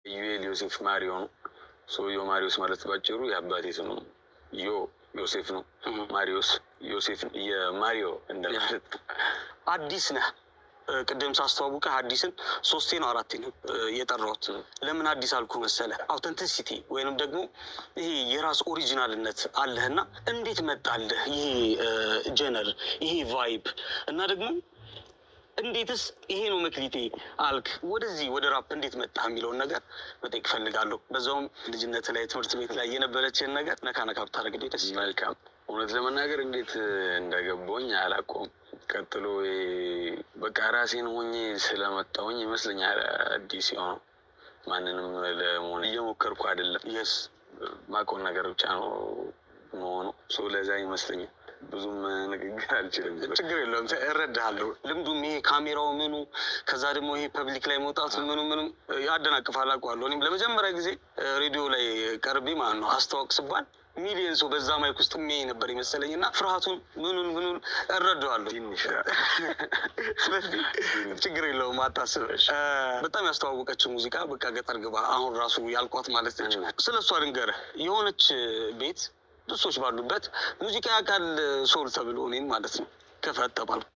ኢዩኤል ዮሴፍ ማሪዮ ነው። ሰውየው ማሪዮስ ማለት ባጭሩ የአባቴ ስም ነው። ዮ ዮሴፍ ነው። ማሪዮስ ዮሴፍ የማሪዮ እንደማለት። አዲስ ነህ። ቅድም ሳስተዋውቅህ አዲስን ሶስቴ ነው አራቴ ነው የጠራሁት። ለምን አዲስ አልኩ መሰለ? Authenticity ወይንም ደግሞ ይሄ የራስ original ነት አለህና እንዴት መጣልህ ይሄ genre፣ ይሄ vibe፣ እና ደግሞ እንዴትስ ይሄ ነው መክሊቴ አልክ? ወደዚህ ወደ ራፕ እንዴት መጣህ የሚለውን ነገር መጠየቅ እፈልጋለሁ። በዛውም ልጅነት ላይ ትምህርት ቤት ላይ የነበረችን ነገር ነካ ነካ ብታደርግልኝ ደስ ይላል። መልካም። እውነት ለመናገር እንዴት እንደገባኝ አላውቀውም። ቀጥሎ በቃ ራሴን ሆኜ ስለመጣሁኝ ይመስለኛል አዲስ የሆነው። ማንንም ለመሆን እየሞከርኩ አይደለም። ማውቀውን ነገር ብቻ ነው መሆኑ። ለዛ ይመስለኛል ብዙም ንግግር አልችልም። ችግር የለውም፣ እረዳሃለሁ። ልምዱም ይሄ ካሜራው ምኑ፣ ከዛ ደግሞ ይሄ public ላይ መውጣቱ ምኑ ምኑ ያደናቅፋል፣ አውቀዋለሁ። እኔም ለመጀመሪያ ጊዜ ሬዲዮ ላይ ቀርቤ ማለት ነው አስተዋውቅ ስባል ሚሊየን ሰው በዛ mic ውስጥ የሚያይ ነበር የመሰለኝ እና ፍርሃቱን ምኑን ምኑን እረዳዋለሁ። ስለዚህ ችግር የለውም፣ አታስብ። በጣም ያስተዋወቀችው ሙዚቃ በቃ ገጠር ግባ አሁን ራሱ ያልኳት ማለት ነች። ስለ እሷ ልንገርህ፣ የሆነች ቤት ብዙ ሰዎች ባሉበት ሙዚቃ ያውቃል ሶል ተብሎ እኔን ማለት ነው ክፈት ተባልኩ።